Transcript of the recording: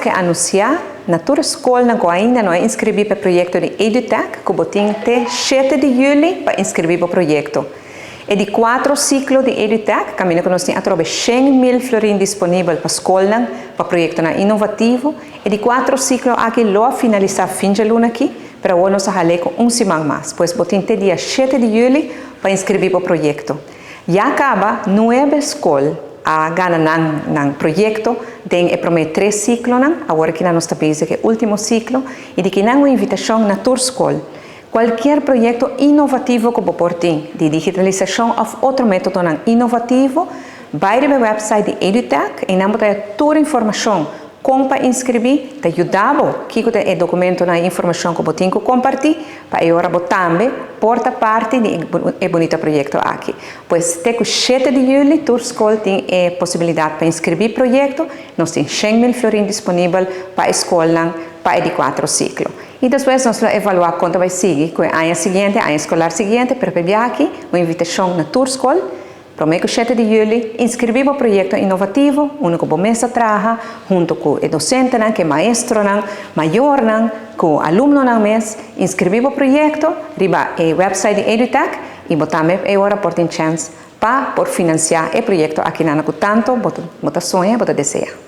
ke anunsiá na tur skolnan ku ainda no a inskribí pa e proyekto di EduTech ku bo tin te shete di yüli pa inskribí bo proyekto. E di kuatro siklo di EduTech kaminda ku nos tin atrobe 100.000 florin disponibel pa skolnan pa proyektonan inovativo. E di kuatro siklo aki lo a finalisá fin dje luna aki, pero awor nos a hal'é ku un siman mas. Pues bo tin te dia shete di yüli pa inskribí bo proyekto. Ya kaba nuebe skol a gana nan nan proyekto den e promé tres siklonan. Awor aki nan nos ta bezig e último siklo i di kinan un invitashon na tur skol. Kualkier proyekto inovativo ku bo por tin, di digitalisashon òf otro métodonan inovativo, bai riba e wèpsait di EduTech i nan bo ta haña tur informashon kon pa inskribí, ta yuda bo kiko ta e dokumentonan i informashon ku bo tin ku kompartí pa e ora bo tambe por ta parti di e bunita proyekto aki. Pues te ku shete di yüli tur skol tin e posibilidat pa inskribí proyekto, nos tin 100.000 florin disponibel pa e skolnan pa e di kuatro siklo. I despues nos lo evaluá kon ta bai sigui ku e aña siguiente, aña eskolar siguiente, pero p'e biaha aki un invitashon na tur skol, promé ku shete di yüli, inskribí bo proyekto inovativo, unu ku bo mes a traha huntu ku e dosentenan, ku e maestronan, mayornan, ku alumnonan mes. Inskribí bo proyekto riba e wèpsait di EduTech i bo tambe e ora por tin chèns pa por finansiá e proyekto aki nan ku tantu bo ta soña, bo ta deseá.